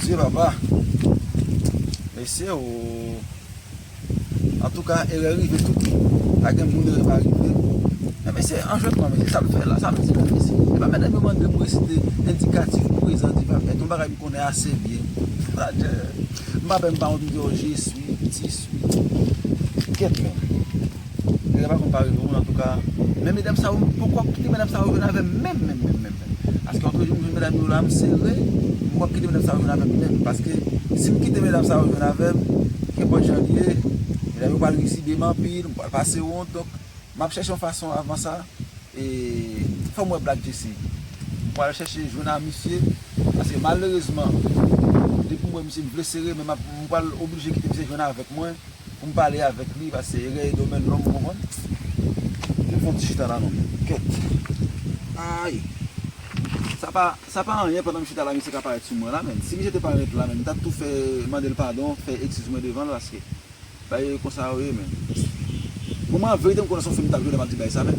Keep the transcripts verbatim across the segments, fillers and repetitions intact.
Mesye, papa. Mesye, o. Antouka, erè rive tout moun. Pa gen moun erè pa rive. Men mesye, anjwetman, mesye, sa l fè la, sa vle di, mesye. E pa medam yo mande m resite endikatif prezan di pa fèt. Yon bagay m konnen ase byen. Sa di, m pa pè, m pa wont, m di yo, je suis, ti suis. Kèt, men. Erè pa konn pa rive moun, antouka. Men medam sa yo, m poko ap kite medam sa yo jwenn avè m menm, menm, menm, menm, menm. Paske antre jou m jwenn medam yo la, m sere, m poko ap kite medam sa yo jwenn avè m menm. Paske si m kite medam sa yo jwenn avè m, kenpòt jan l ye, medam yo pral risible m anpil, m pral pase wont. Donk, m ap chèche yon fason avan sa, e fò m wè Black Jesse. M pral chèche jwenn a misye, paske malerezman, depi m wè misye, m vle sere, men m ap, m pral oblije kite misye jwenn avèk mwen. Pou m pale avèk li, paske erè e domèn lòm, ou konprann? Te fè yon ti chita la non, men. Kèt. Ay. Sa pa, sa pa anyen pandan m chita la, misye ka parèt sou mwen la, men. Si misye te parèt la, men, m t ap tou fè, mande l padon, fè eskiz mwen devan l, paske bagay yo konsa yo ye, men. Bon, mwen, an verite, m konnen se yon fim m t ap jwe lè m ap di bagay sa, men.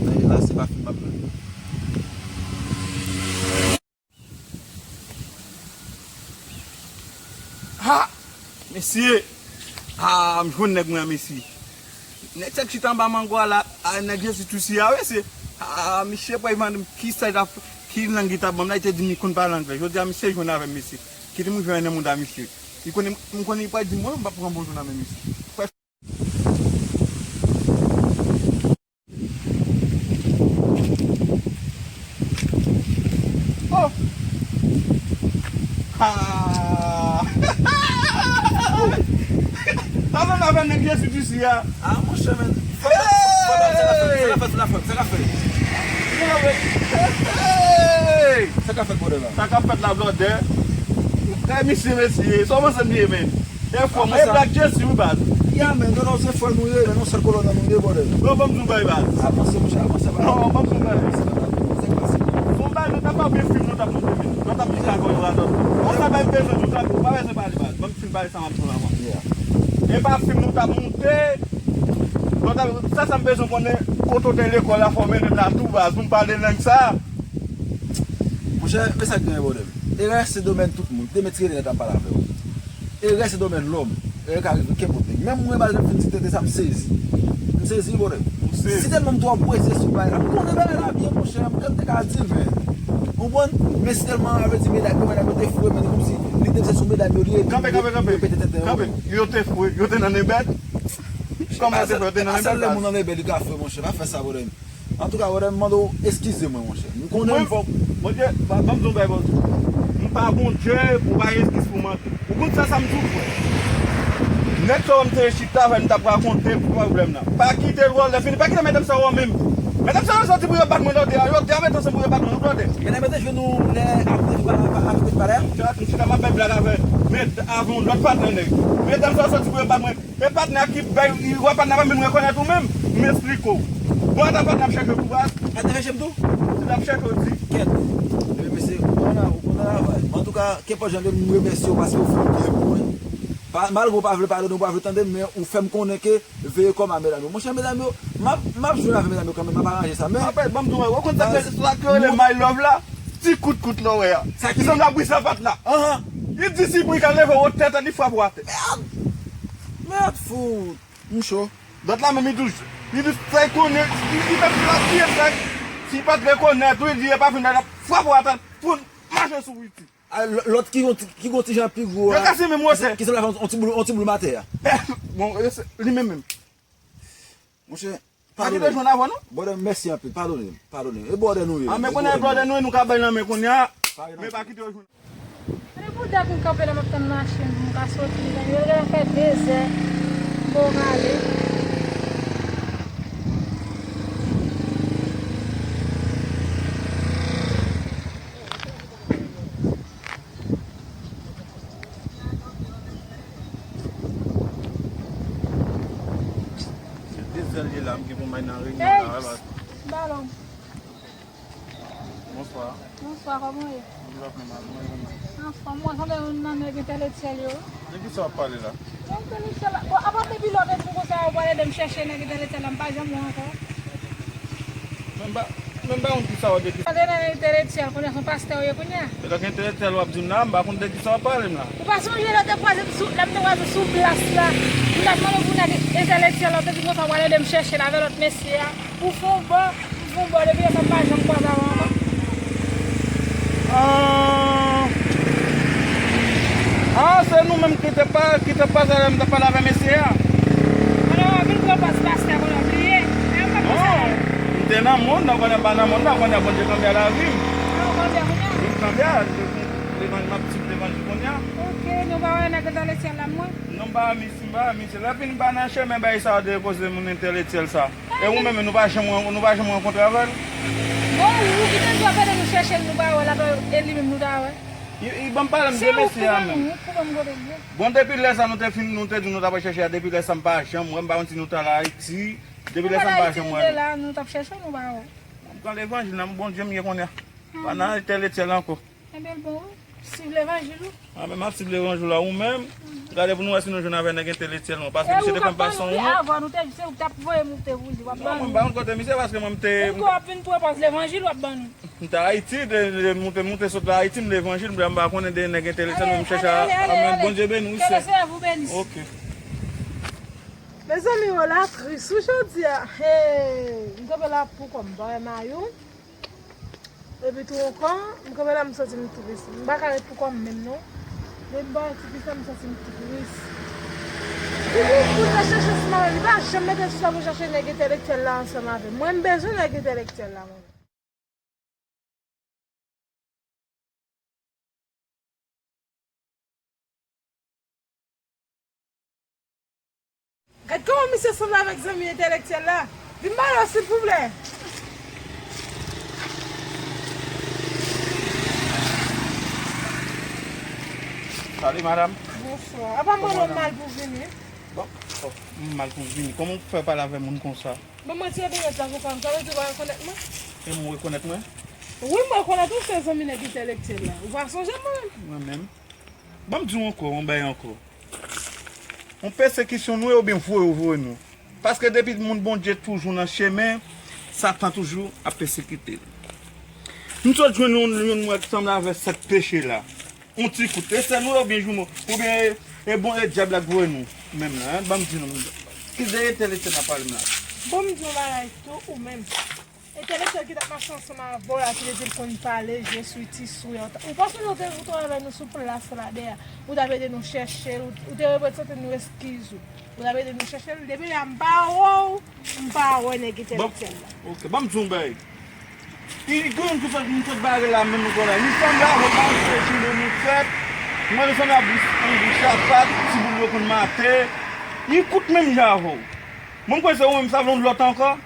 Men la, se pa fim m ap jwe. Ha! Mesye! Ha! M jwenn nèg mwen an, mesye. Nèg sa k chita anba mango a la, a, nèg Jezi tou si a, mesye. Ha! Misye pral mande m ki sa l t ap, ki lang li t ap ban m la, li te di m li konn pale anglè. Jodi a, misye jwenn avè m, mesye. Kite m rive nan mond a misye. Li konnen, m konnen li pral di m, mwen, m p ap pran bonjou nan men misye. Oh! Ah! Sa vle avè nèg Jezi isi a. Ah, monchè, men. Fò, fò, fò, sa ka fèt, sa ka fèt, sa ka fèt. Hey! Sa ka fèt, brother, la? Sa ka fèt la, brother? Hey, misye, mesye. Sa w panse m ye, men? E fò, mwen, e Black Jesse, wi, baz. Ya, men, non, non, se fò nou ye, men, non, sèl kolòn nan nou ye, brother. Non, ban m di w bagay, baz. Avanse, monchè, avanse, baz. Non, ban m di w bagay. Avanse, baz. Sa k pase? Bon, baz, nou t ap ap fim nou t ap monte, men. Nou t ap chita kò yo radòt. Bon, sa bay bezwen di w, ou pa bezwen pale, baz. Ban m fin pale sa m ap di w la, mwen. Yeah. E pa fim nou t ap monte. Nou t ap, sa, sa m bezwen konnen, kote w te lekòl la, fò w mennen m la tou, baz, pou m pale lang sa. Monchè, men sa k genyen, brother. Erè se domèn tout moun. Demen ti rele nèt ap pale avè w. Erè se domèn lòm. Erè ka rive kenpòt nèg. Menm mwen, pa egzanp, fin ti tete sa, m sezi. M sezi, brother. Si tèlman m twò prese sou bagay la, m konnen bagay la byen, monchè. M te ka di l, men. Ou konprann? Men si tèlman, sa vle di, medam yo, medam yo te fou, men kòmsi li te se sou medam yo li ye. Kanpe, kanpe, kanpe. Yo pete tete yo. Kanpe. Yo te fou, yo te nan nenbèt. Kòman yo te fè, yo te nan nenbèt? A sèl lè moun nan nenbèt li ka fou, monchè. Pa fè sa, brother. Antouka, brother, m mande w eskize mwen, monchè. M konnen m fò. Bondye, ba, ban m di w bagay, Bondye. M pa Bondye pou bay eskiz pou manti. Ou konn sa, sa m di w, frè? Nèg sa yo m te chita avè l, m t ap rakonte pwoblèm nan. Pa kite l wè w lè fini. Pa kite medam sa yo wè w menm. Medam sa yo soti pou yo bat mwen lòtè a. Yo te met ansanm pou yo bat mwen lòtè. Medam yo te jwenn ou lè ap, ap, ap, ap pale a? Chat, m chita m ap bay blag avè, men, avè yon lòt patnè nèg. Medam sa yo soti pou yo bat mwen. E patnè a ki bay, wè patnè a pa menm rekonèt ou menm. M esplike w. Bon, ata patnè ap chèche w tou, baz. Patnè ap chèche m tou? Patnè ap chèche w, di. Kèt. Ebyen, mesye, ou konn, ou konn travay. Men antouka, kenpòt jan de m remèsye w paske w fè byen pou mwen. Pa, malgre w pa vle padone, w pa vle tande m, men ou fè m konnen ke veye kò m a medam yo. Monchè, medam yo, m ap, m ap jwenn avè medam yo kanmenm, m ap aranje sa, men. Apre, ban m di w, ou konn sa k rele, sa k rele my love la? Ti kout kout lè w wè a. Sa ki sanble ak bri sapat la. Anhan. Li di si bri ka leve w tèt, li frape w atè. Mèd! Mèd fout! M cho. Lòt la menm, li di, li di, fè konnen, li, li menm, li ap kriye, fè, si li pa t rekonèt, wi, li pa vin la, l ap frape w atè, pou l mache sou w iti. A, lò-, lòt ki gon ti, ki gon ti jan pi gwo a. Yo kase menm wotè. Ki sanble avè yon, yon ti boul, yon ti boul m atè a. Bon, yo se, li menm menm. Monchè, pa kite jwenn avè w, non? Brother, mèsi anpil. Padone m. Padone m. E brother nou ye. A, men kounye a brother nou ye, nou ka bay nan men kounye a. Men pa kite yo jwenn. Gade bouda pou m kanpe la, m ap tann machin pou m ka soti, mezanmi. Yo genlè fè de zè m poko ale. Se de zè l ye la, m gen pou m al nan reyinyon la, wè, baz. Balon. Bonswa. Bonswa, kòman w ye? M pa fè mal, mwen menm. Anfòm, mwen sanble youn nan nèg entèlektyèl yo. De ki sa w ap pale la? Entèlektyèl la. Bon, apa depi lòt jou konsa, ou pral ede m chèche nèg entèlektyèl la, m pa janm wè ankò. Men m pa, Menm pa konn kisa w ap di. Tande nan entèlektyèl, kounye a se yon pastè w ye kounye a. Se lòt entèlektyèl w ap di m la, m pa konn de kisa w ap pale m la. Ou pa sonje lè w te kwaze m sou, lè m te kwaze w sou plas la, m t ap mande w pou nèg entèlektyèl la, w te di konsa w pral ede m chèche l avè lòt mesye a. Ou fè yon bò, m fè yon bò, depi lè sa m pa janm kwaze avè w ankò. Ah. Ah, se nou menm ki te pa, ki te pase lè m t ap pale avè mesye a. Alò, w ap vin pran pòz pastè kounye a, w bliye. E m pa pastè. Non, m te nan mond nan, kounye a m pa nan mond nan, kounye a Bondye kanpe a lavi m. Ah, ou kanpe a kounye a? Wi, m kanpe a, levanjil, m ap di levanjil kounye a. Ok, nou pa wè nèg entèlektyèl la, mwen? Non, m pa wè misye, m pa wè misye. Lè fini m pa nan chemen bay sa yo de koze moun entèlektyèl sa. E ou menm, nou pa janm, nou pa janm rankontre avè l? Bon, ou ki te di w ap ede nou chèche l, nou pa wè l, atò e li menm nou ta wè? I, i ban m pale m de mesye a menm. Bon, depi lè sa nou te fin, nou te di nou t ap chèche a, depi lè sa m pa janm wè, m pa konn si nou t al Ayiti, depi lè sa m pa janm wè. Nou t ap chèche w, nou pa wè. M pran levanjil nan Bondye m ye kounye a. Pa nan entèlektyèl ankò. Ebyen l bon wi. Swiv levanjil ou. Ah, men m ap swiv levanjil la ou menm. Gade pou nou wè si nou jwenn avè nèg entèlektyèl non. Paske misye te fè m pase yon wont. Avan nou te, se ou k t ap voye moute pou li, w ap ban nou. Non, mwen m pa konn kote misye paske mwen m te. Ou ap vin pran pòz levanjil w ap ban nou. M te Ayiti, de, de, moute, moute sot la Ayiti, m levanjil, m pa konnen de nèg entèlektyèl, men m chèche a, amèn. Bondye beni w, sè. Ok. Mezanmi, yo la tris wi jodi a. Hey, m kanpe la pou kò m, m pa wè Mayou. Epi tou ankò, m kanpe la, m santi m tris. M pa ka ret pou kò m menm non. Depi m pa wè ti fi sa, m santi m tris. Pou, pou, pou l ta chèche sou mari, li pa janm mete sou sa pou chache nèg entèlektyèl la ansanm avè m. Mwen, m bezwen nèg entèlektyèl la, mwen. Gad kòman misye sanble avèk zanmi entèlektyèl la. Vin ba yo, silvouplè. Salut, madame. Bonsoir. Apa mwen lòt mal pou vini? Bon, oh, m mal pou vini. Kòman w fè pale avè moun konsa? Bon, mwen tire pèmèt la pou fè m. Sa vle di w pa rekonèt mwen? E mwen rekonèt mwen? Wi, mwen rekonèt ou se zanmi nèg entèlektyèl la. Ou pa sonje mwen? Mwen menm. Ban m di w ankò, yon bagay ankò. Yon pèsekisyon nou ye oubyen voye yo voye nou? Paske depi moun Bondye toujou nan chemen, Satan toujou ap pèsekite l. M sot jwenn yon, yon moun ki sanble avè sèt peche la. Yon ti kout. E sè nou ye oubyen jimo? Oubyen e, e bon, e dyab la k voye nou menm la, hein? Ban m di nou. Ki de entèlektyèl n ap pale m la? Bon, m di yon bagay tou, ou menm. Entèlektyèl ki t ap mache ansanm avè w la, ki te di l konn pale, je suis ti sou yo. Ou pa sonje w te retwouve avè nou sou plas la dèyè. Ou t ap ede nou chèche l, ou, ou te reprezante nou eskiz ou. Ou t ap ede nou chèche l. Depi lè a m pa wè w, m pa wè nèg entèlektyèl la. Ok, ban m di w yon bagay. Li gen youn ki sot, m sot bare la menm nou konnen. Li sanble avè w, pa se jounen nou fèt. Mwen, li sanble avè w, bouch, bouch chapat, ti boul yo konn mate. Li kout menm jan avè w. Mwen, m kwè se ou menm, sa vle yon lòt ankò.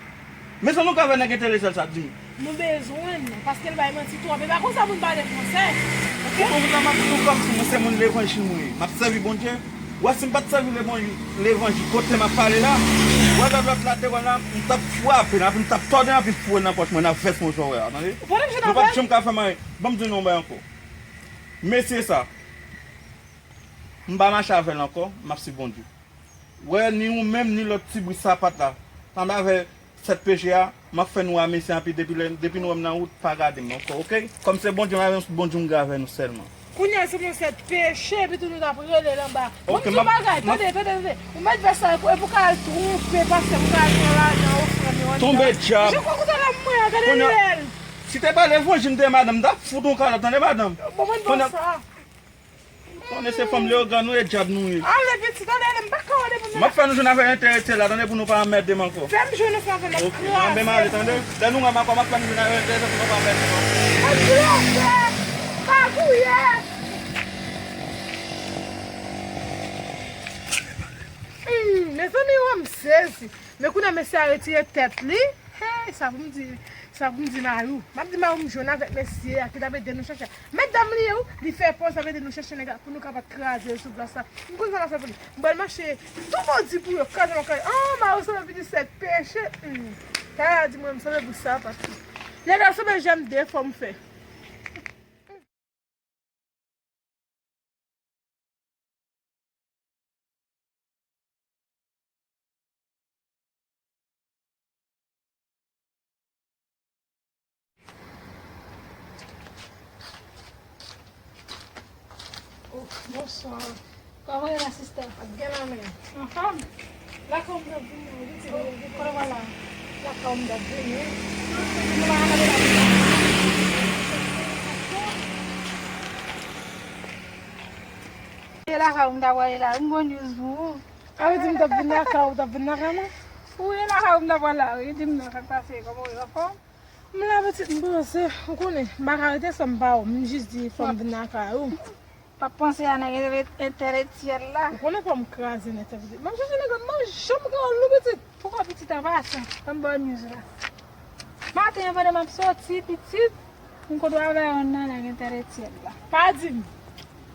Men sa nou ka fè nèg entèlektyèl sa, di m. Nou bezwen l, paske l bay manti twòp. E pa konsa moun pale fransè. Ok? Ou konn sa m ap di nou kòmsi mwen se moun levanjil mwen ye. M ap sèvi Bondye. Wè, si m pa t sèvi levanjil, levanjil kote m ap pale la, wè lòt, lòt la te wè la, m t ap frape l, anpi m t ap tòde anpil foure nan pòch mwen nan vès mwen, jan w wè a, tande? Nou p ap janm ka fè m anyen. Ban m di nou yon bagay ankò. Mesye sa, m pa mache avè l ankò, m ap swiv Bondye. Wè, ni ou menm, ni lòt ti bri sapat la. Sanble avè sèt peche a, m ap fè nou a mesye anpi depi lè, depi nou wè m nan wout, pa gade m ankò, ok? Kòm se Bondye m avè nou, Bondye m gade avè nou sèlman. Kounye a se yon sèt peche, epi tou nou t ap rele l anba. Bon, m di yon bagay, tande, tande, tande. Ou mèt fè sa, epi w ka al twonpe pastè, pou w ka al pran lajan ofrann yo anndan. Tonbe dyab. Jan w kwè kote l ap mwen an, gade lè l. Si te pa levanjil m te ye madanm, m t ap fout yon kalòt, tande madanm. Bon, mwen bon sa. Konnen se fanm leyogàn nou ye, dyab nou ye. Ale pitit, ale, ale, m pa ka wè depi m. M ap fè nou jwenn avè entèlektyèl la, tande, pou nou pa anmède m ankò. Fè m jwenn ansanm avè l, m ap kraze. Ok, anben m ale, tande. Lè nou wè m ankò, m ap fè nou jwenn avè entèlektyèl pou nou pa anmède m ankò. Mwen kraze, pa gouye. Hmm, mezanmi, wè m sezi. Men kounye a mesye a retire tèt li. Hey, sa pou m di, sa pou m di Mayou. M ap di Mayou m jwenn avèk mesye a ki t ap ede nou chèche. Medam li ye wi, li fè pòz ap ede nou chèche nèg la pou nou kapab kraze l sou plas la. M konn sa m ap fè pou li. M pral mache tou bandi pou yo kraze m ap kraze. An, Mayou sanble vin sèt peche. Hmm. Tara di mwen m sanble pou sa pati. Nèg la sanble jèm de fò m fè. Bonswa. Kòman w ye la, sista? Ap gen la, men. Anfòm? Lakay w m t ap vini an, pitit. Kote w pral la? Lakay w m t ap vini. E lakay w m t ap prale la, m gon news pou ou. A vle di m t ap vin lakay ou, t ap vin lakay mwen? Wi, e lakay ou m t ap prale la, wi. Di m non, sa k pase, kòman w ye, anfòm? M la pitit, m panse, ou konnen, m pa ka rete san m pa wè w, m jis di fò m vin lakay ou. P ap panse a nèg entèlektyèl la. Ou konnen fò m kraze nèt sa pitit. M ap chèche nèg la, m pa janm ka wè l non pitit. Poukò pitit an pasan? Ban m ba w news la. Maten an pandan m ap soti pitit, m kontre avè yon nan nèg entèlektyèl la. Pa di m.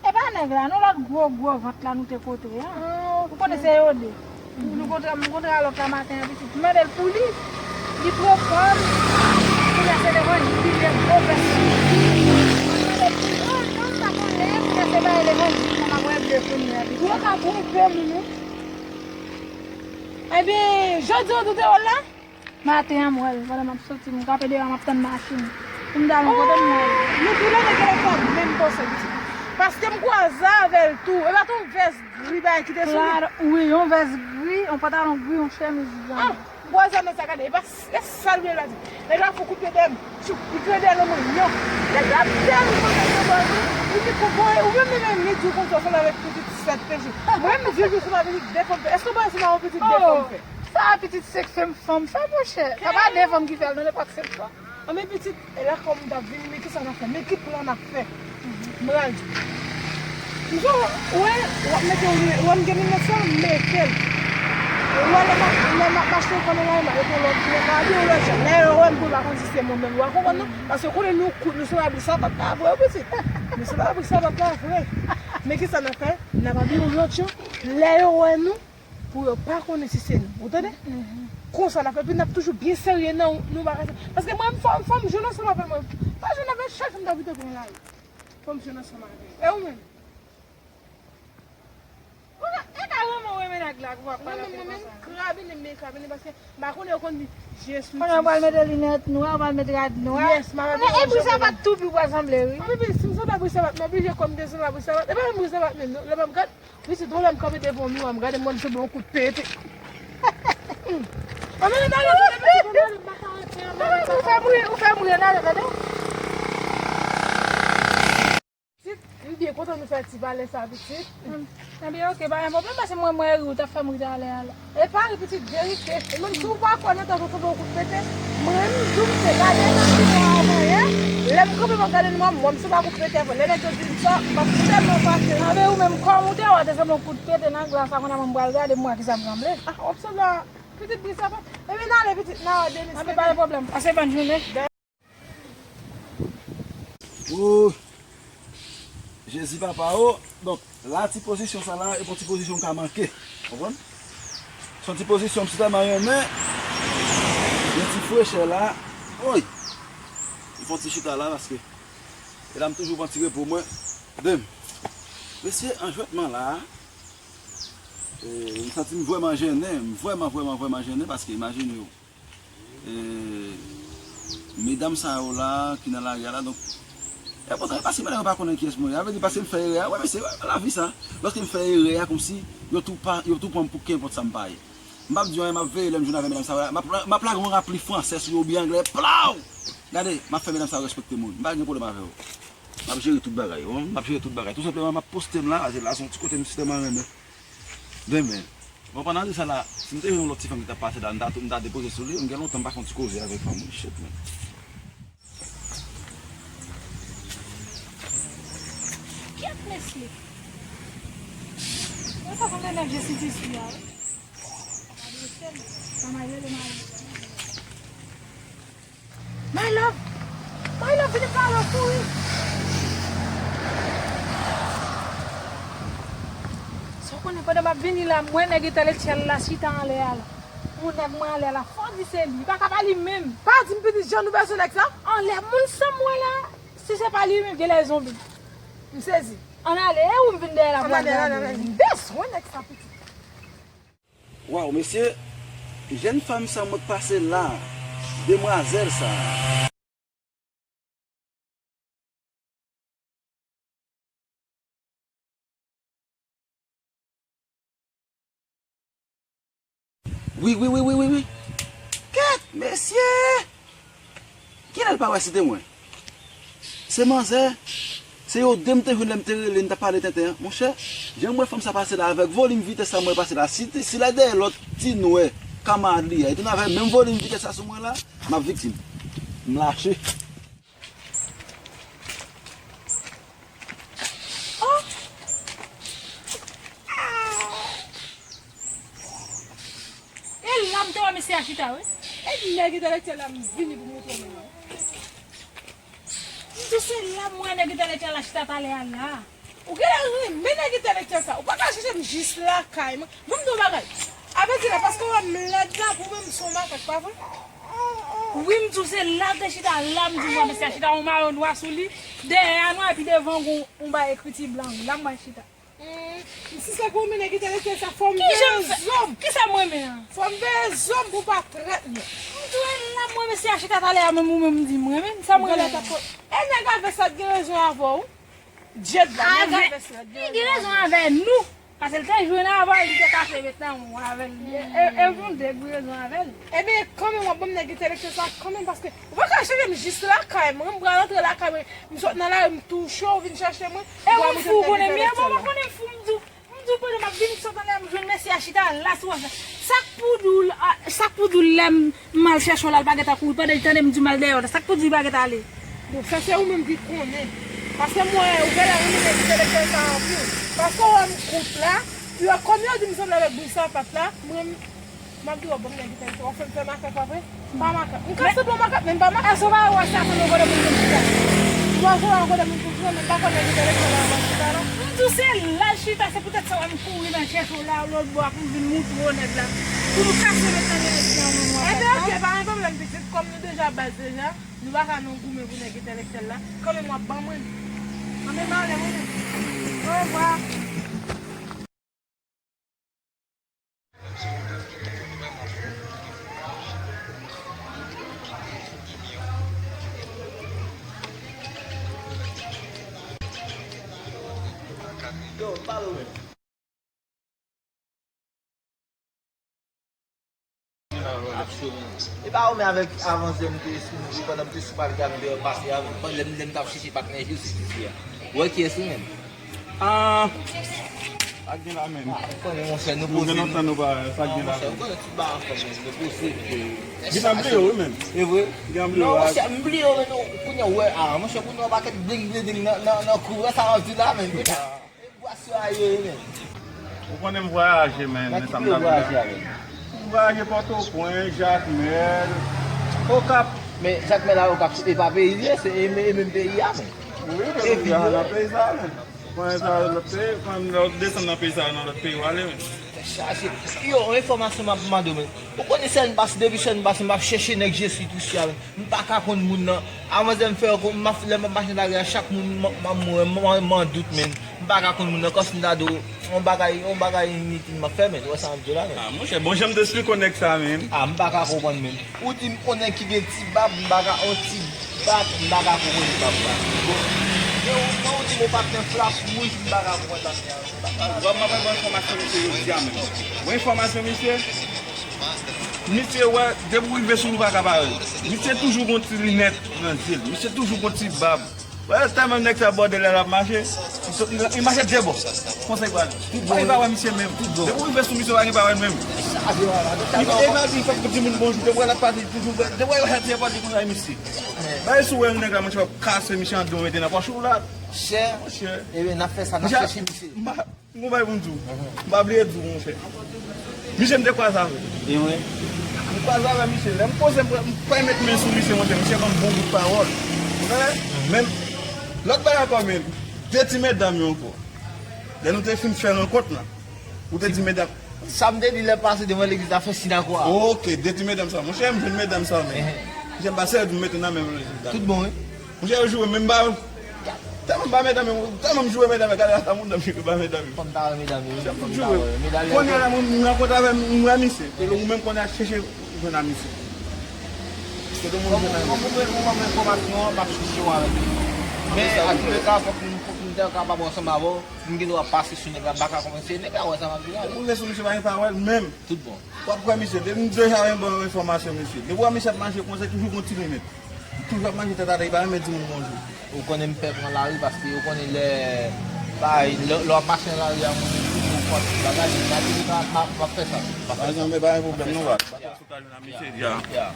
E pa nèg la non, lòt gwo gwo vant la nou te kontre an. Ou konnen se yo de. Nou kontre, m kontre a lòt la maten an pitit. M mande l pou li. Li pran kò l. Kounye a se levanjil li vle gwo vès sou li. M mande l pou li. Oh non, m pa konnen. Kounye a se bay levanjil mwen m ap regle kounye a pitit. Ou ka twonpe moun wi. Ebyen, jodi a w tou te wè l la? Maten an m wè l, pandan m ap soti, m kanpe deyò a, m ap tann machin. Pou m t al yon kote m wè l. Nou tou le de gen lè fè menm panse pitit. Paske m kwaze avè l tou. E pa t yon vès gri bagay ki te sou li? Wi, yon vès gri, yon pantalon gri, yon chemiz blan. Ah, m kwaze avè sa, gade, e pa s- e sal vle la di. Nèg la fè kout pye dèyè m. Tchoup, li kreye dèyè nan mwen, non. Nèg la tèlman nan mwen, li di pou voye, ou menm li menm li di w konsa w sanble avèk pitit sèt peche. Mwen menm m di w sanble avèk de fanm fè. Èske w panse se pa yon pitit de fanm fè? Sa pitit senk fanm fè, monchè. Sa pa de fanm ki fè l, non, nenpòt senk fanm. Anben pitit, e la kòm m t ap vini, men kisa n ap fè? Men ki plan n ap fè? M pral di w. M di w, ou wè, w ap mete, ou wè m gen linèt sa, m mete l. Ou wè lè m ap, lè m ap mache, ou konnen la, m ap mete yon lòt linèt, m ap abiye yon lòt jan. Lè yo wè m tou, yo pa konn si se mwen menm, ou a konprann non? Paske konnen nou kout, nou sanble abri sapat la vre, pitit. Nou sanble abri sapat la vre. Men kisa n ap fè? N ap abiye yon lòt jan. Lè yo wè nou, pou yo pa konnen si se nou. Ou tande? Konsa n ap fè, epi n ap toujou byen serye nan nou bagay sa. Paske mwen, fò, fò m jwenn ansanm avè mwen. Pa jwenn avè l, chak jou m t ap vin tankou yon lari. Fò m jwenn ansanm avè l. E ou menm? Ou ka, e ka renmen w renmen nèg la, pou w ap pale avè l konsa. Mwen menm, mwen menm, krabinen, men krabinen, paske m pa konnen yo konn di, je suis. Konnen w pral mete linèt nwa, w pral mete rad nwa. Yes, m ap mete yon jan. E bri sapat tou, pi w pral sanble, wi. Wi, wi, si m sanble bri sapat, m oblije kòm desann la bri sapat. E pa menm bri sapat menm, non. Lè m ap gad, Pitit, yon lè m kanpe devan yon miwa, m gade m wè m sanble yon kout pete. Ann ale, n ale, n ale, pitit, ann ale, m pa ka rete ann ale. Ou fè m ri, ou fè m ri, ann ale, tande. Pitit, m byen kontan nou fè ti pale sa, pitit. Ebyen, oke, pa gen pwoblèm, paske mwen, mwen ri, ou t ap fè m ri talè a la. E pa ri, pitit, verite. E menm si w pa kwè nan tèt ou sanble yon kout pete, mwen menm, m di w, m te gade nan miwa a mwen, lè m kanpe, m ap gade nan miwa, m wè m sanble yon kout pete, lè nèg yo di m sa, m ap tèlman fache. Anben ou menm, kòm ou te wè w te sanble yon kout pete nan glas la, kounye a mwen m pral gade m wè kisa m sanble. Ah, w ap sanble a pitit bri sapat. Ebyen n ale pitit, n a wè demen. Anben pa gen pwoblèm. Pase bòn jounen. Oh, Jezi papa, oh. Donk, la ti pozisyon sa la, e pa yon ti pozisyon m ka manke. Konprann? Se yon ti pozisyon m sitèlman renmen. Yon ti frechè la. Oy! M fè yon ti chita la paske e la m toujou pran ti repo mwen. Dèm. Mesye, an jwèt mwen la, e, m santi m vrèman jennen, m vrèman, vrèman, vrèman jennen paske imajine w, e, medam sa yo la ki nan lari a la, donk, e konsa, e paske medam yo pa konnen kiyès mwen ye, a vle di paske m fè erè a, wè mesye, wè lavi sa, lòske m fè erè a, kòmsi yo tou pa, yo tou pran m pou kenpòt sa m pa ye. M p ap di anyen, m ap veye lè m jwenn avè medam sa yo la, m ap, m ap lage yon rapli fransè sou yo oubyen anglè, plaw! Gade, m ap fè medam sa yo respekte moun, m pa gen pwoblèm avè yo. M ap jere tout bagay, wi, m ap jere tout bagay. Tou senpleman, m ap poste m la, paske la se yon ti kote m sitèlman renmen. Demen. Bon, pandan de sa la, si m te jwenn yon lòt ti fanm ki t ap pase la, m ta, m ta depoze sou li, m gen lontan m pa fè yon ti koze avèk fanm, wi, shit, man. Kèt, mesye. Mwen sa konn nèg je siti sou la, wi. Sa mwen rele mari. My love! My love, vini pale w kouri! Sa w konnen, pandan m ap vini la, m wè nèg entèlektyèl la chita anlè a la. Yon nèg mwen anlè la, fò di se li. Li pa ka pa li menm. Pa di m pitit jan nou bèse nèg sa? Anlè moun sa m wè la, si se pa li menm, genlè e zonbi. M sezi. Ann ale, e ou m vin dèyè la pou al gade. Ann ale, ann ale. M bezwen nèg sa pitit. Waw, mesye, jèn fanm sa mwen k pase la, demwazèl sa. Wi, wi, wi, wi, wi, wi. Kèt, mesye! Kilè l pa wè si te mwen? Se manzè. Se yo de m te jwenn lè m te rele, n t ap pale tenten an. Monchè, jan m wè fanm sa pase la avèk volim vitès sa m wè pase la, si, si la dèyè lòt ti nwè kamarad li a, li te vin avèk menm volim vitès sa sou mwen la, m ap viktim. M lache. Oh! E la m te wè mesye a chita, wi. E nèg entèlektyèl la m vini pou montre w menm. M di w se la m wè nèg entèlektyèl la chita talè a la. Ou genlè renmen nèg entèlektyèl sa. Ou pa ka chèche m jis lakay mwen. Ban m di w bagay. Apre di la, paske w wè m lèd la, pou mwen m se yon makak, pa vre? Wi, m di w se la l te chita la, m di w wè mesye a chita yon mayo nwa sou li. Dèyè a nwa, epi devan gon yon bagay ekriti blan, wi. La m wè l chita. Hmm, si se pou mwen nèg entèlektyèl sa, fò m veye zòm. Kisa m renmen an? Fò m veye zòm pou pa trèt mwen. M di w la, m wè mesye a chita talè a, menm ou menm m di m renmen, sa m renmen an? E nèg a vès la t gen rezon avè w. Djed la, nèg a vès la t gen rezon avè nou. Paske l te jwenn avè l, li te kase met nan mou avè l. E, e, e nou de ki gen rezon avè l. Ebyen, kanmenm, w ap ban m nèg entèlektyèl sa, kanmenm, paske ou pa ka chèche m jis lakay mwen, m pral antre lakay mwen, m sot nan lari, m touche w, vin chèche mwen, e ou fou, konnen m ye, bon, mwen konnen m fou, m di w, m di w, pandan m ap vin sot anlè, m jwenn mesye a chita la sou wòch la. Sa k pou di w, sa k pou di w lè m M al chèche w la, l pa gentan kouri. Pandan l tande m di m al dèyè w la, sa k pou di l pa gentan ale? Bon, sa se ou menm ki konnen. Paske m wè ou genlè renmen nèg entèlektyèl sa anpil. Paske w wè m kout la, yo, kòm yo di m sanble avèk bri sapat la, mwen, m ap di w, bon, nèg entèlektyèl, w ap fè m fè makak, pa vre? M pa makak. M ka sanble yon makak, men m pa makak. Èske w pa wè sa sanble yon kote moun konn chita? M wè se yon kote moun konn chita, men m pa kwè nèg entèlektyèl la konn chita, non. M di w se la l chita, se poutèt sa w wè m kouri nan chèche w la, lòt bò a, pou m vin moutre w nèg la, pou nou kase met nan nèg la, mwen, mwen. Ebyen, oke, pa gen pwoblèm, pitit. Kòm nou deja baz deja, nou pa ka nan goumen pou nèg entèlektyèl la. Kanmenm w ap ban mwen. Kanmenm ale mwen menm. Orevwa. Yo, pale w menm. E pa ou menm avèk avanse m te sou, pandan m te sou pale avèk deyò pase a, lè m, lè m t ap chèche patnè jistis isi a. Ou wè kiyès ou menm? Ah, sa k gen la menm? Ah, ou konnen, monchè, nou poze. Nou gen lontan nou pa, sa k gen la menm? Monchè, ou konnen tout bagay anfòm, menm, nou poze. Gen tan m bliye w, wi, menm. E vre? Gen tan m bliye w. Non, monchè, m bliye w, men nou, kounye a, w wè, ah, monchè, kounye a, yon pakèt bling, bling, bling nan, nan, nan kou, wè sa w ap di la, menm. E bwa sou a ye, men. Ou konnen m vwayaje, men. Nan ki peyi w vwayaje avè m? M vwayaje Pòtoprens, Jakmèl, Okap. Men Jakmèl a Okap, se pa peyi l ye, se e, e menm peyi a, men. Wi, men m vwayaje nan peyi sa, men. Ou konnen sa lòt peyi, ou konnen lè w desann nan peyi sa, nan lòt peyi w ale, men. Tèt chaje. Yo, yon enfòmasyon m ap mande w, men. Ou konnen sèn pase, depi sèn pase, m ap chèche nèg Jezi Kris la, men. M pa ka konn moun nan. Avan m fè, m ap, lè m ap mache nan lari a, chak moun m, m, m, m, m an dout, men. M pa ka konn moun nan, kòmsi m ta di w, yon bagay, yon bagay initil m ap fè, men. Ou wè sa m ap di w la, men. Ah, monchè, bon jan m te esplike w nèg sa, men. Ah, m pa ka konprann, men. Ou di m yon nèg ki gen ti bab, m pa ka, yon ti bab, m pa ka konprann bab la. Bon, men ou, men ou di m yon patnè flas wouj, m pa ka konprann patnè a. Bon, m ap bay enfòmasyon misye jodi a menm. Bon, enfòmasyon misye, misye wè, depi w rive sou li, ou pa ka pa wè l. Misye toujou gon ti linèt nan zye l. Misye toujou gon ti bab. Wè, tèlman nèg sa bòdèl lè l ap mache, li, li, li mache de bò. Konsa li pral. Ou pa gen pa wè misye menm. Depi w rive sou misye, ou pa gen pa wè l menm. Li pa, li pa di fòk pou di moun bonjou. Depi w wè l ap pase, li toujou, depi w wè l ap pase, li konsa misye. Bay sou wè nèg la, monchè, w ap kase misye an de, w mete nan pòch ou la. Chè. Monchè. Ebyen, n ap fè sa, n ap chèche misye. M pa, m gon bagay pou m di w. M pa bliye di w, monchè. Misye, m te kwaze avè l. E wi. M kwaze avè misye. Lè m poze, m pran, m pran met men sou misye, monchè. Misye ban m bon bout pawòl. Ou konnen? Men, lòt bagay ankò, men, de ti medam yo ankò. Lè nou te fin fè rankont lan, ou te di medam. Sa m te di lè pase devan legliz la, fè sinagòg. Ok, de ti medam sa. Monchè, m jwenn medam sa, men. Monchè, m pa serye di m mete nan men legliz la. Tout bon, wi. Monchè, yo joure menm ba yo. Tèlman m ba medam yo, tèlman m joure medam yo, gade ata moun nan m joure ba medam yo. Fò m ta wè medam yo, wi. Fò m ta wè medam yo. Kounye a la, moun m rankontre avè m, m wè misye. E ou menm kounye a chèche jwenn a misye. Kote moun jwenn a misye? Kòm ou ban m enfòmasyon an, m ap chèche w avèk li. M Men, an tou le ka, fòk m, fòk m te kapab ansanm avè w, m gen dwa pase sou nèg la, m pa ka konvense nèg la, wè sa m ap di la. Ou rive sou misye, pa gen pawòl, menm. Tout bon. W ap kwè misye, depi m deja renmen ban enfòmasyon, misye. Depi w wè misye ap mache konsa, toujou gon ti limit. Toujou ap mache tèt atè, li pa renmen di moun bonjou. Ou konnen m pè pran lari, paske ou konnen lè, bay, lè, lè w ap mache nan lari a, moun yo toujou fòt bagay, m pa toujou ka, m ap, m ap fè sa. M ap fè sa. Pa gen pwoblèm, non, baz. Ou ka jwenn ak misye, ya. Ya.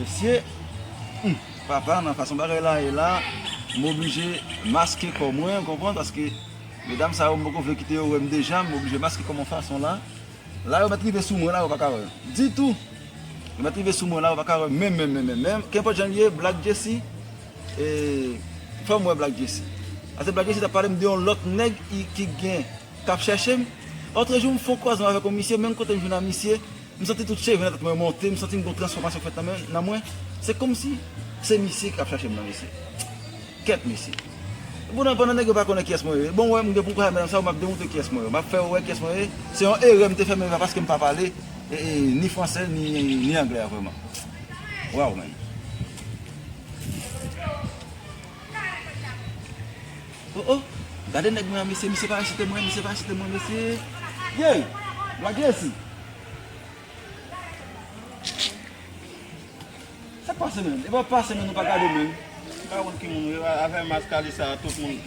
Mesye, hmm, papa, nan fason bagay la ye la, m oblije maske kò mwen, ou konprann, paske medam sa yo, m poko vle kite yo wè m deja, m oblije maske kò m yon fason la. La, yo mèt rive sou mwen la, yo pa ka wè ditou. Yo mèt rive sou mwen la, yo pa ka wè menm, menm, menm, menm, menm. Kenpòt jan l ye, Black Jesse, e, fè m wè Black Jesse. Paske Black Jesse t ap pale m de yon lòt nèg ki, ki gen k ap chèche m. Lòt jou, m fè yon kwazman avèk yon misye, menm kote m jwenn a misye, m santi tout cheve nan tèt mwen monte, m santi m gon transfòmasyon k fèt nan men, nan mwen. Se kòmsi se misye k ap chache m nan, mesye. Kèt, mesye. Bon, nan, pandan nèg yo pa konnen kiyès mwen ye, bon, wè, m gen pou m kwaze medam sa yo, m ap demontre kiyès mwen ye. M ap fè yo wè kiyès mwen ye. Se yon erè m te fè, men pa paske m pa pale, e, e, ni fransè, ni, ni anglè a, vrèman. Waw, man. Oh, oh. Gade nèg mwen an, mesye, misye pa resite mwen, misye pa resite mwen, mesye. Yey! Black Jesse! Sa k pase, menm? E pa pase, menm, nou pa gade, menm. M pa konn ki moun ou ye, avè mask ale sa, tout moun.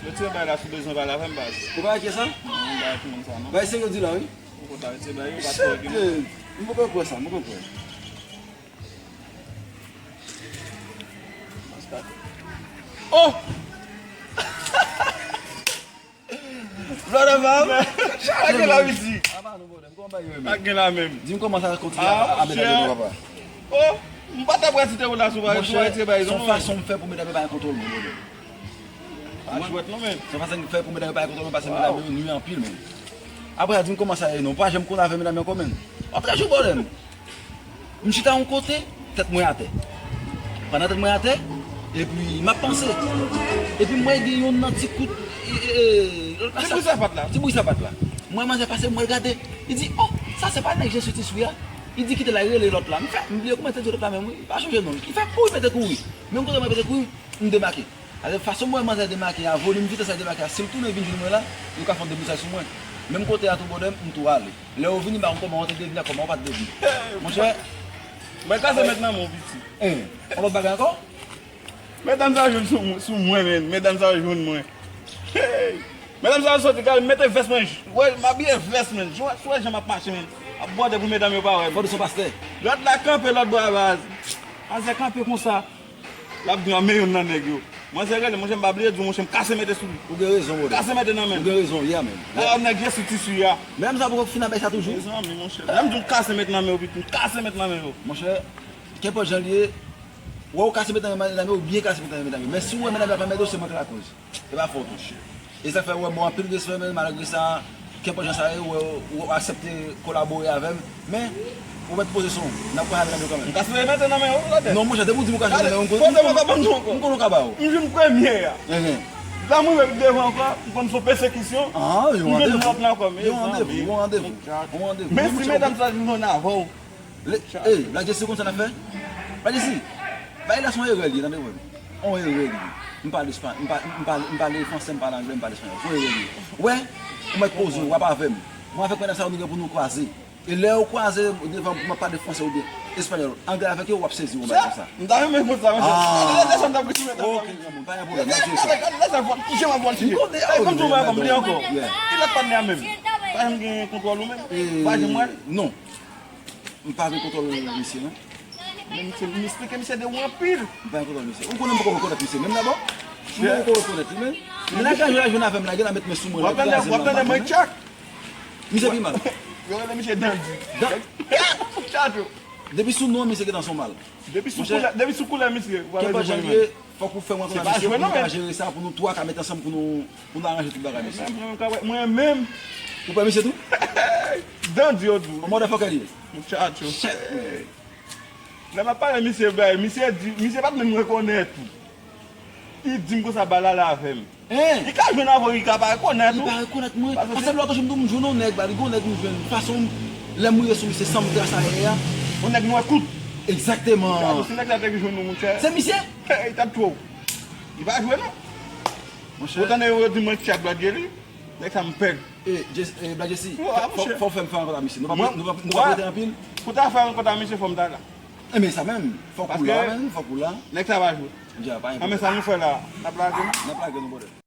Retire bay la si w bezwen pale avè m, baz. Ou pa wè kiyès sa? Non, m pa wè ki moun sa, non. Bay serye w di la, wi. Ou konn ta retire bay yo, pa twò epi non. M poko kwè sa, m poko kwè. Oh! Brother Val, pa gen la, Widi. Pa gen la menm. Di m kòman sa kontinye a, a medam yo, papa. Oh, m pa ta prale site relasyon pa, monchè, se yon fason m fè pou medam yo pa gen kontwòl mwen, brother. Pa jwèt non, men. Se yon fason m fè pou medam yo pa gen kontwòl mwen, paske medam yo nwi anpil, men. Apre, di m kòman sa ye, non. Pa janm konn avè medam yo ankò, men. Antre jou, brother. M chita yon kote, tèt mwen atè. Pandan tèt mwen atè, epi m ap panse. Epi m wè gen youn nan ti kout, e, e, e, lòt la. Ti bri sapat la. Ti bri sapat la. M wè manzè pase, m wè l gade. Li di, "Oh, sa se pa nèg Jezi ti sou a?" Li di, "Kite la, rele lòt la." M fè, m bliye kòman te di lòt la menm, wi. M pa sonje non l. Li fè kouri, pete kouri. Menm kote mwen pete kouri, m demake. Alè, fason mwen manzè demake a, volim vitès a demake a, si l tounen vin jwenn mwen la, yo ka fè yon debousay sou mwen. Menm kote a tou, brother, m tou ale. Lè yo vini, m pa konn kòman yo te devni ak kòman yo pa t devni. Monchè. Mwen kase met nan men w, piti. Hein, yon lòt bagay ankò? Medam sa yo jwenn sou, sou mwen, men. Medam sa yo jwenn mwen. Hey! Medam sa yo soti, gade, mete vès mwen. Wè, m abiye vès, men. Sou wè jan m ap mache, men. Ap bwate pou medam yo pa wè m. Fò de son pastè. Lòt la kanpe lòt bò a, baz. Manzè kanpe konsa. L ap di anmè youn nan nèg yo. Manzè rele, monchè, m pa bliye di w, monchè, m kase mete sou li. Ou gen rezon, brother. Kase mete nan men. Ou gen rezon, yeah, man. Dayè, nèg Jezi ti sou a. Menm sa poko fin a bay sa toujou. Mezanmi, monchè. Lè m di w kase mete nan men yo, pitit, m kase mete nan men yo. Monchè, kenpòt jan l ye, wè w kase mete nan men medam yo, ou byen kase mete nan men medam yo. Men si w wè medam yo ap anmède w, se mwen k lakòz. E pa fòt ou. E sa k fè w wè m ba w anpil respè, men malgre sa, kenpòt jan sa ye, w, w, w aksepte kolabore avè m, men ou mèt poze son, n ap pale avè l kanmenm. M ka eseye mete nan men w, brother. Non, monchè, depi w di m ou ka jwenn nan men w, m konn, m konn, m konn ou ka ba w. M jwenn premye a. Enhen. La m rive pi devan ankò, m konn se yon pèsekisyon. Ah, yon randevou. M jwenn lòt la ankò, mezanmi. Yon randevou, yon randevou. Yon randevou. Men si medam sa vin jwenn avè w, Le, ey, Black Jesse, konn sa n ap fè? Black Jesse, bagay la se yon erè li ye, tande, frè m. Yon erè li ye. M pale espa-, m pa-, m pale, m pale fransè, m pale anglè, m pale espanyòl. Se yon erè li ye. Wè, ou mèt poze w, w ap avè m. Mwen avèk medam sa yo, nou gen pou nou kwaze. E lè yo kwaze devan m ap pale fransè oubyen espanyòl, anglè avèk yo, w ap sezi yon bagay konsa. M ta renmen konn sa, monchè. Ah. Lè sa m t ap ri sou medam sa. Ok, granmoun, pa gen pwoblèm, n ap jere sa. Lè sa, lè sa, ki jan m ap pale sou medam sa? M konnen, oh, konn tou mwen konn li ankò. Yeah. Ki lòt patnè a menm? Pa janm gen kontwòl ou menm? Eh, pa janm wè l? Non. M pa gen kontwòl misye, non. Men misye, m esplike misye de ou anpil. M pa gen kontwòl misye. Ou konnen m poko rekonèt misye menm dabò. M poko rekonèt li menm. Men lè granjou la jwenn avè m la, gen la met men sou mwen, w ap tande, w ap tande mwen tchak. Misye pi mal. Yo rele misye Dandi. Dan- Tchak yo. Depi sou non misye gentan son mal. Depi sou koulè, depi sou koulè misye, w ap rele mwen. Fòk ou fè mwen konn misye pou nou ka jere sa, pou nou twa ka met ansanm, pou nou, pou nou aranje tout bagay, mesye. Mwen menm, mwen menm. Ou pè misye tou? Dandi yo tou. Yon motherfucker li ye. Muchacho. Shit, man. Lè m ap pale misye bay, misye di, misye pa t menm rekonèt ou. Li di m konsa, bal ale avè m. Hein? Li ka jwenn avè w, li ka pa rekonèt ou. Li pa rekonèt mwen. Paske se lòt jou m di w m jwenn yon nèg, bali, gon nèg m jwenn. Fason m, lè m rive sou misye, san m tras ayè a. Yon nèg nwè kout. Egzakteman. Si nèg la te jwenn nou, monchè. Se misye? Hey, t ap twò. Li pa jwe, non. Monchè. Ou tande yo di mwen tchak Black Jelly? Nèg sa m pè l. E, Jes- e, Black Jesse, Wa, fò monchè. fò w fè m fè rankont a misye. Nou pa Mwen- nou pa nou pa wa- rete anpil. Pou ta fè rankont a misye, fò m ta la. E, men sa menm. Fò kou la, menm. Fò kou la. Nèg sa pa jwe. Dja, pa A, men sa nou fè la, n ap lage nou. N ap lage nou, brother.